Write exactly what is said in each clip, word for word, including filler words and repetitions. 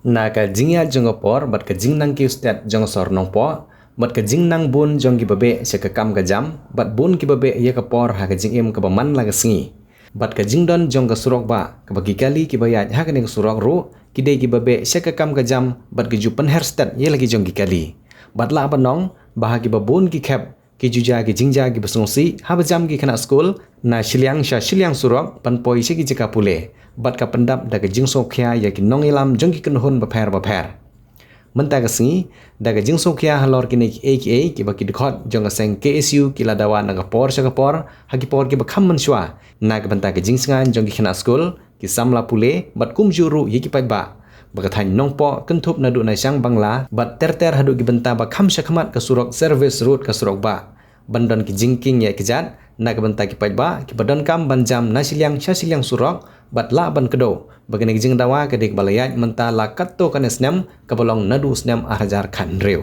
Na ka jingïaid jong ka por bad ka jingnang kiew stet jong ka sor Nongpoh, bad ka jingnang bun jong kiba beh sha ka kam ka jam, bad bun kiba beh ïa ka por ha ka jingim kaba man la ka sngi, bad ka jingdon jong ka surok bah, kaba ki kali kiba ïaid ha kane ka surok ruh ki dei kiba beh sha ka kam ka jam, bad ki ju pynher stet ïa la ki jong ki kali. Bad lah ban ong ba ha kiba bun ki khep ki ju jia ki jingjia kiba sngewsih haba jam ki khynnah skul na shiliang sha shiliang surok ban poi sha ki jaka pule, bad ka pyndap da ka jingsngewkhia ïa ki nongïalam jong ki kynhun bapher bapher. Mynta ka sngi, da ka jingsngewkhia halor kine kiei kiei kiba ki dkhot jong ka seng K S U ki la dawa na ka por sha ka por ha ki por kiba kham mynshuwa, na ka bynta ka jingshngaiñ jong ki khynnah skul, ki samla pule, bad kumjuh ruh ïa ki paidbah ba ka thaiñ Nongpoh kynthup naduh na Shangbangla bad ter ter haduh ki bynta ba kham shakhmat ka surok service road ka surok bah, ban don ki jingkieng ïaid kjat na ka bynta ki paidbah kiba donkam ban jam na shiliang sha shiliang surok, bad lah ban kdew ba kane ka jingdawa ka dei kaba la ïaid mynta la katto katne snem, kaba long naduh u snem ar hajar khathynriew.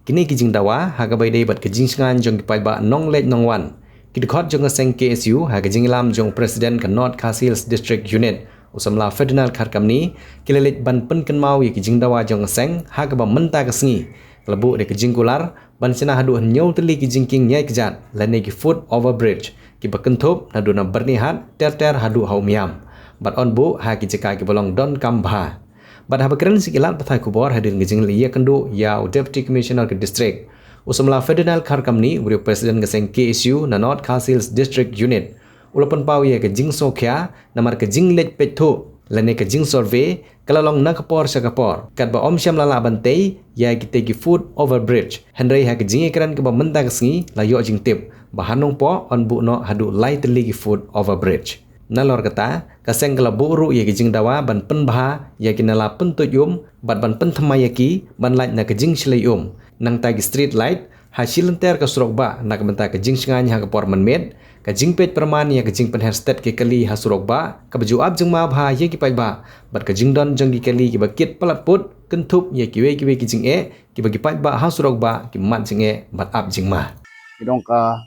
Kine ki jingdawa ha kaba ïadei bad ka jingshngaiñ jong ki paidbah nongleit nongwan, ki dkhot jong ka seng K S U ha ka jingïalam jong u President ka North Khasi Hills District Unit, u samla Ferdinand Kharkamni, ki la leit ban pynkynmaw ïa ki jingdawa jong ka seng ha kaba mynta ka sngi ka la buh da ka jingkular ban shna haduh hynñiew tylli ki jingkieng ïaid kjat lane ki foot over bridge kiba kynthup naduh na Byrnihat ter ter haduh ha Umiam, bad yn buh ha ki jaka kiba long donkam bha. Bad haba kren sha ki lad pathai khubor hadien ka jingleit ïakynduh ïa u Deputy Commissioner ka District, u samla Ferdinand Kharkamni, u briew President ka seng K S U na North Khasi Hills District Unit, u la pynpaw ïa ka jingsngewkhia namar ka jingleit peit thuh lane ka jingsurvey ka la long na ka por sha ka por, katba ym shym la lah ban tei ïa kitei ki foot over bridge, hynrei ha ka jingïakren kaba mynta ka sngi la ïoh jingtip ba ha Nongpoh yn buh noh haduh lai tylli ki foot over bridge. Nalor kata, ka seng ka la buh ruh ïa ki jingdawa ban pynbha ïa ki nala pyntuid um bad ban pynthymmai ïa ki ban lait na ka jingshlei um, nangta ki street light ha shilynter ka surok bah na ka bynta ka jingshngaiñ ha ka por mynmiet, ka jingpeit pyrman ïa ka jingpynher stet ki kali ha surok bah kaba ju ap jingma bha ïa ki paidbah, bad ka jingdon jong ki kali kiba kit palat put kynthup ïa kiwei kiwei ki jingeh kiba ki paidbah ha surok bah ki mad jingeh bad ap jingma. Ki dong ka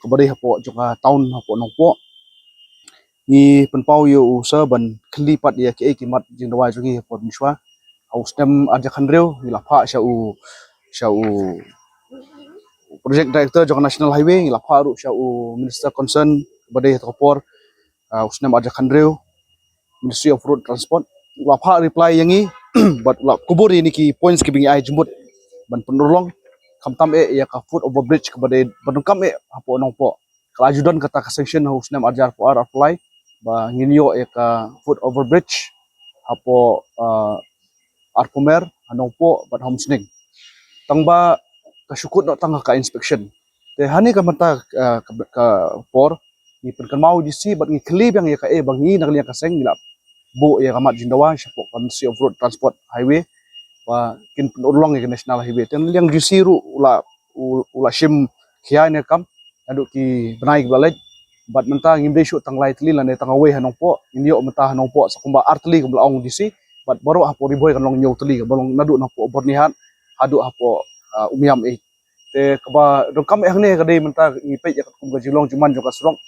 kaba dei hapoh jong ka town hapoh Nongpoh. Ngi pynpaw ïa u sir ban khylli pat ïa kiei ki mat jingdawa jong ngi hapoh mynshuwa. Ha u snem ar hajar khathynriew ngi la phah sha u, sha u project director jong ka National Highway, ngi la phah ruh sha u minister concern ba dei ha ka por, ah, u snem ar hajar khathynriew, Ministry of Road Transport. U la phah reply ïa ngi bad u la kubur ïa kine ki points kiba ngi ai jingmut ban pynurlong, khamtam eh ïa ka foot over bridge kaba dei ba donkam eh hapoh Nongpoh. Ka la ju don kata ka sanction ha u snem ar hajar arphew ar arphew lai ba ngin ïoh ïa ka foot over bridge hapoh, ah, Arphumer, ha Nongpoh bad ha Umsning. Tang ba ka shu kut noh tang ha ka inspection. Te ha kane ka mynta, ah, ka, ka por ngi pynkynmaw D C bad ngi khylli biang ïa kaei ba ngi na ka liang ka seng ngi la buh ïa ka mat jingdawa shapoh ka Ministry of Road Transport Highway ba kin pynurlong ïa ka National Highway. Te na liang D C ruh u la, u, u la shim khia ïa kane ka kam naduh ki bnai kiba la leit. Bad mynta ngim dei shuh tang lai tylli lane tang kawei ha Nongpoh, ngin ïoh mynta ha Nongpoh sa kumba ar tylli kumba la ong D C, bad baroh hapoh Ri Bhoi kan long hynñiew tylli, kaba long naduh na hapoh Byrnihat haduh hapoh, ah, Umiam eh. Te kaba donkam eh hangne ka dei mynta ngi peit ïa katkum ka jinglong jingman jong ka surok.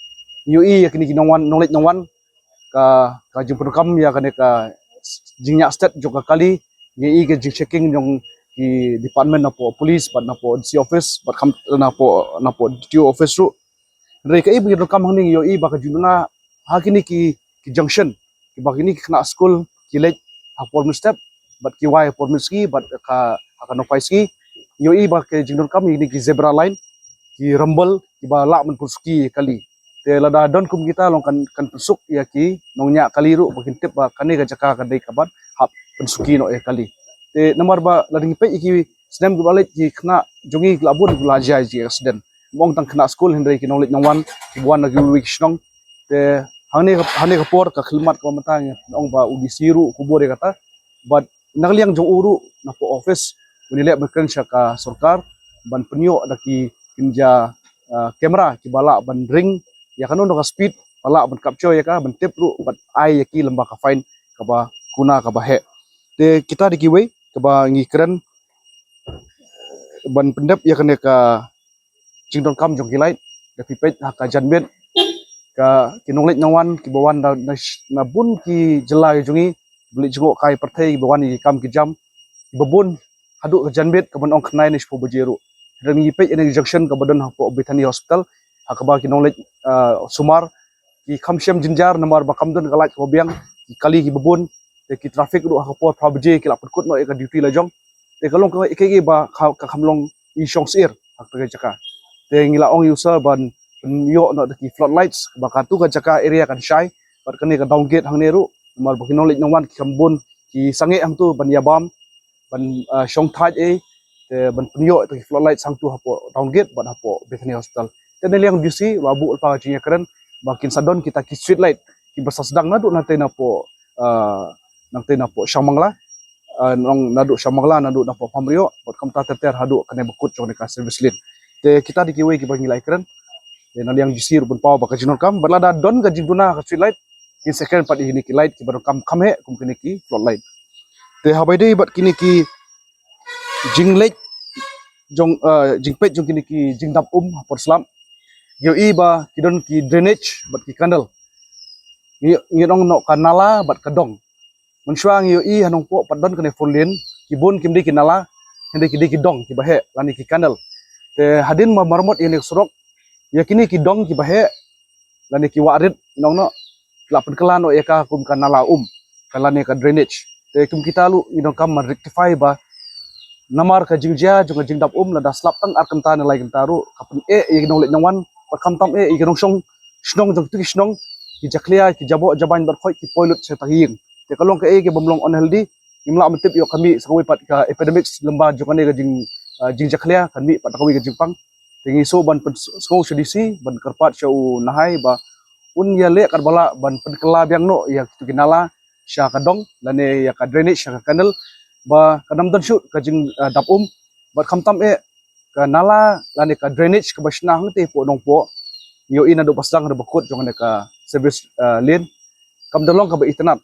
Ngi ïohi ïa kine ki nongwan, nongleit nongwan, ka, ka jingpyndonkam ïa kane ka jingñiah stet jong ka kali, ngi ïohi ka jingchecking jong ki department napoh police bad napoh D C office bad kham napoh, napoh D T O office ruh. Hynrei kaei ba ngi donkam hangne ngi ïohi ba ka jingduna ha kine ki, ki junction, kiba kine ki khynnah skul ki leit ha por mynstep bad ki wai ha por mynsngi bad ka, ha ka nongpai sngi. Ngi ïohi ba ka jingdonkam ïa kine ki zebra line, ki rambel kiba lah ban pynsuki kali. Te lada don kum kita long kan, kan pynsuk ïa ki nongñiah kali ruh ba kin tip ba kane ka jaka ka dei kaban hap pynsuki noh ïa kali. Te namar ba lada ngi peit ïa ki snem kiba la leit ki khynnah jong ngi ki la bun ki la jia ïa ki accident. Ym ong tang khynnah skul hynrei ki nongleit nongwan kiba wan na kiwei ki shnong. Te hangne ka, hangne ka por ka khyllipmat kaba mynta ngi ong ba u D C ruh u kubur ïa kata. Bad na ka liang jong u ruh napoh office un ïaleh ban kren sha ka sorkar ban pynïoh da ki kynja, ah, camera kiba lah ban ring ïa kano kano ka speed ba lah ban capture ïa ka ban tip ruh bad ai ïa ki lem bad ka fine kaba kuna kaba heh. Te kita dei kiwei kiba ngi kren ban pyndep ïa kane ka jingdonkam jong ki light. Da phi peit ha ka janmiet ka ki nongleit nongwan kiba wan na, na, na bun ki jylla jong ngi ba leit jngoh kai pyrthei, ba wan ïa ki kam ki jam, ba bun haduh ka janmiet, ka ban ong khyndai ne shiphew baje ruh. Hynrei ngi peit ïa kane ka junction kaba don hapoh Bethany Hospital, ha kaba ki nongleit, ah, sumar ki kham shem jynjar namar ba kam don ka light kaba biang, ki kali kiba bun, te ki traffic ruh ha ka por phra baje ki la pynkut noh ïa ka duty la jong. Te ka long ka, ka, ka ba ka, ka kham long i shong sir ha ka jaka. Te ngi la ong ïa u sir ban pynïoh noh da ki floodlights ba katu ka jaka area kan shai, bad kane ka down gate hangne ruh, namar ba ki nongleit nongwan ki kham bun, ki sangeh hangtu ban ïa bam, ban, ah, shong thait ei, te ban pynïoh ïa ki floodlights hangtu hapoh down gate bad hapoh Bethany Hospital. Te na liang D C la buh lypa ka jingïakren ba kin sa don kita ki street light kiba sa sdang naduh nangtei napoh, ah, nangtei napoh Shangmangla, ah, nong naduh Shangmangla, naduh napoh Pamrioh, bad kumta ter ter haduh kane ba kut jong kane ka service lane. Te kita dei kiwei kiba ngi la ïakren. Te na liang D C ruh pynpaw ba ka jingdonkam, bad lada don ka jingduna ka street light, kin sa kren pat ïa kine ki light kiba donkam kham heh kum kine ki floodlight. Te haba ïadei bad kine ki jingleit jong, eh, jingpeit jong kine ki jingdap um ha por slap, ngi ïohi ba ki don ki drainage bad ki canal. Ngi, ngi ong noh ka nala bad ka dong. Mynshuwa ngi ïohi ha Nongpoh pat don kane four lane, ki bun kim dei ki nala, hynrei ki dei ki dong kiba heh lane ki canal. Te hadien ba maramot ïa kane ka surok, ïa kine ki dong kiba heh lane ki wah rit, nong noh, ki la pynkylla noh ïa ka kum ka nala um, ka lane ka drainage. Te kum kita ruh ngi donkam ban rectify ba namar ka jingjia jong ka jingdap um, lada slap tang ar kynta ne lai kynta ruh, ka pyneh ïa ki nongleit nongwan, bad khamtam eh ïa ki nongshong shnong jong kitu ki shnong, ki jakhlia, ki jaboh jabain bad khoit ki poi lut sha kita ki ïing. Te ka long kaei kaba ym long unhealthy. Ngim lah ban tip ïoh ka mih sa kawei pat ka epidemics lyngba jong kane ka jing, ah, jingjakhlia, kan mih pat da kawei ka jingpang. Te ngi shu ban pynsngew sha D C, ban kyrpad sha u Nahai ba un ïaleh katba lah ban pynkylla biang noh ïa kitu ki nala sha ka dong lane ïa ka drainage sha ka canal, ba kan ym don shuh ka jing, ah, dap um. Bad khamtam eh ka nala lane ka drainage kaba shna hangtei hapoh Nongpoh, ngi ïohi naduh ba sdang haduh ba kut jong kane ka service, ah, lane, kam da long kaba itynnad.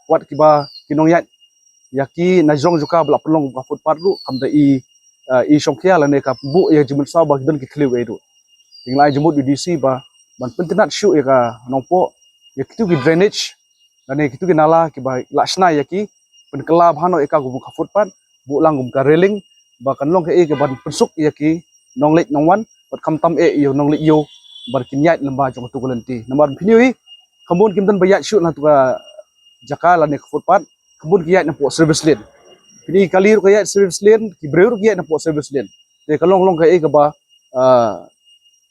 Wat kiba ki nongïaid ïa ki na jrong jong ka ba la pynlong ka footpath ruh, kam da i, ah, i shongkhia lane ka buh ïa jingmynsaw ba ki don ki khlieh ei ruh. Te ngi la ai jingmut ïa u D C ba ban pyntynnad shuh ïa ka Nongpoh, ïa kitu ki drainage lane kitu ki nala kiba la shna ïa ki, pynkylla bha noh ïa ka kum ka footpath, buh lang kum ka railing, ba kan long kaei kaban pynsuk ïa ki nongleit nongwan, bad khamtam eh ïa u nongleit ïew, ba kin ïaid lyngba jong katu ka lynti. Namar phin ïohi, kham bun kim don ba ïaid shuh na katu ka jaka lane ka footpath, kham bun ki ïaid napoh service lane. Phin ïohi kali ruh ka ïaid service lane, ki briew ruh ki ïaid napoh service lane. Te ka long long kaei kaba, ah,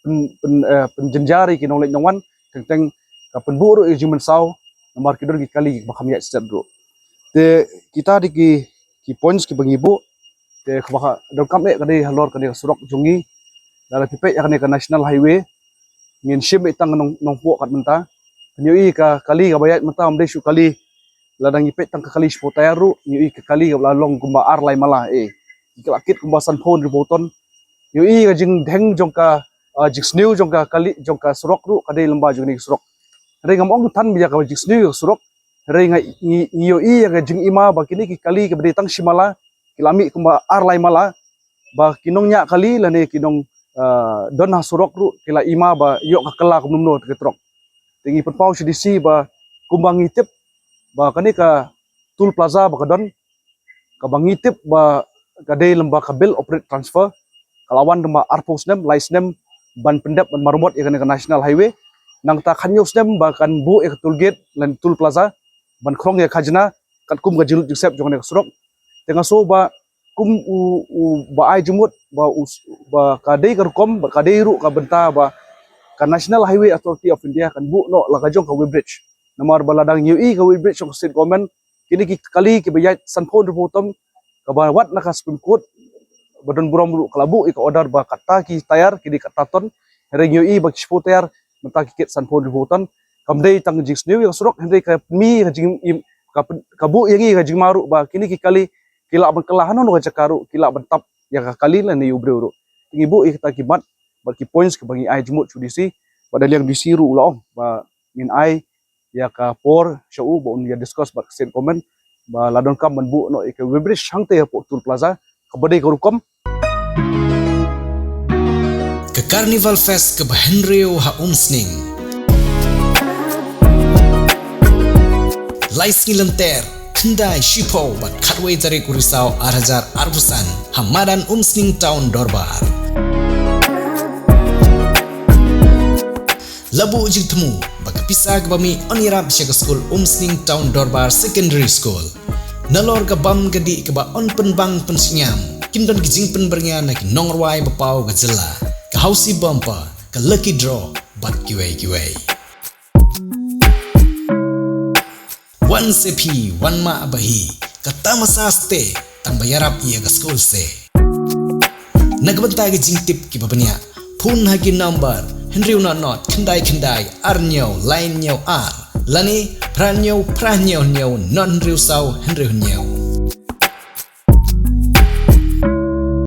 pyn, pyn, eh, pynjynjar ïa ki nongleit nongwan, teng teng ka pynbuh ruh ïa jingmynsaw, namar ki don ki kali ba kham ïaid stet ruh. Te kita dei ki, ki points kiba ngi buh. Te kaba ka donkam eh ka dei halor kane ka surok jong ngi. Lada phi peit ïa kane ka National Highway, ngin shim eh tang Nong, Nongpoh kat mynta. Phin ïohi ka kali kaba ïaid mynta ym dei shuh kali. Lada ngi peit tang ka kali shiphew taïew ruh, ngi ïohi ka kali kaba la long kumba ar lai mala eh. Ka la kit kumba sanphew hynriewphew ton. Ngi ïohi ka jingdheng jong ka, ah, jingsniew jong ka kali, jong ka surok ruh, ka dei lyngba jong kane ka surok. Hynrei ngam ong than ba ïa ka jingsniew ïa ka surok. Hynrei nga, ngi, ngi ïohi ïa ka jingima ba kine ki kali kiba dei tang shi mala, ki la mih kumba ar lai mala, ba ki nongñiah kali lane ki nong, ah, don ha surok ruh, ki la ima ba ïoh ka kylla kumno kumno te ki trok. Te ngi pynpaw sha D C ba kumba ngi tip ba kane ka toll plaza ba ka don, kaba ngi tip ba ka dei lyngba ka bill of rate transfer, ka la wan lyngba arphew snem, lai snem ban pyndep ban maramot ïa kane ka National Highway. Nangta khathynñiew snem ba kan buh ïa ka toll gate lane toll plaza ban khrong ïa ka khajna katkum ka jinglut jingsep jong kane ka surok. Te nga sngew ba kum u, u ba ai jingmut ba u, ba ka dei ka rukom, ba ka dei ruh ka bynta ba ka National Highway Authority of India kan buh noh la ka jong ka weighbridge. Namar ba lada ngi ïohi ka weighbridge jong ka state government, kine ki kali kiba ïaid sanphew hynriewphew ton, kaba wat na ka Supreme Court ba don burom ruh ka la buh ïa ka order ba kata ki taïew ki dei kata ton. Hynrei ngi ïohi ba ki shiphew taïew mynta ki kit sanphew hynriewphew ton. Kam dei tang jingsniew ïa ka surok, hynrei ka pynmih ka jing im, ka pyn, ka buh ïa ngi ka jingma ruh ba kine ki kali ki lah ban kylla hano hano ka jaka ruh, ki lah ban tap ïa ka kali lane ïa u briew ruh. Te ngi buh ïa kita ki mat bad ki points kiba ngi ai jingmut sha u D C, bad na liang D C ruh u la ong ba ngin ai ïa ka por sha u ba un ïa discuss bad ka state government ba la donkam ban buh noh ïa ka weighbridge hangtei hapoh toll plaza, kaba dei ka rukom. Ka Carnival Fest kaba hynriew ha Umsning. Lai sngi lynter, khyndai, shiphew bad khatwei tarik u Risaw ar hajar arphew san ha madan Umsning Town Dorbar. La buh jingthmu ba ka pisa kaba mih yn ïarap sha ka skul Umsning Town Dorbar Secondary School. Nalor ka bam ka dih kaba yn pynbang pynshngaiñ, kin don ki jingpynbyrngia na ki nongrwai ba paw ka jylla, ka Housey Bumper, ka Lucky Draw bad kiwei kiwei. Wan se phi, wan mah ba hi, ka tamasa ste, tang ba ïarap ïa ka skul se. Na ka bynta ki jingtip kiba bniah, phone ha ki number hynriew not not khyndai khyndai ar hynñiew lai hynñiew ar, lane phra hynñiew phra hynñiew hynñiew not hynriew saw hynriew hynñiew.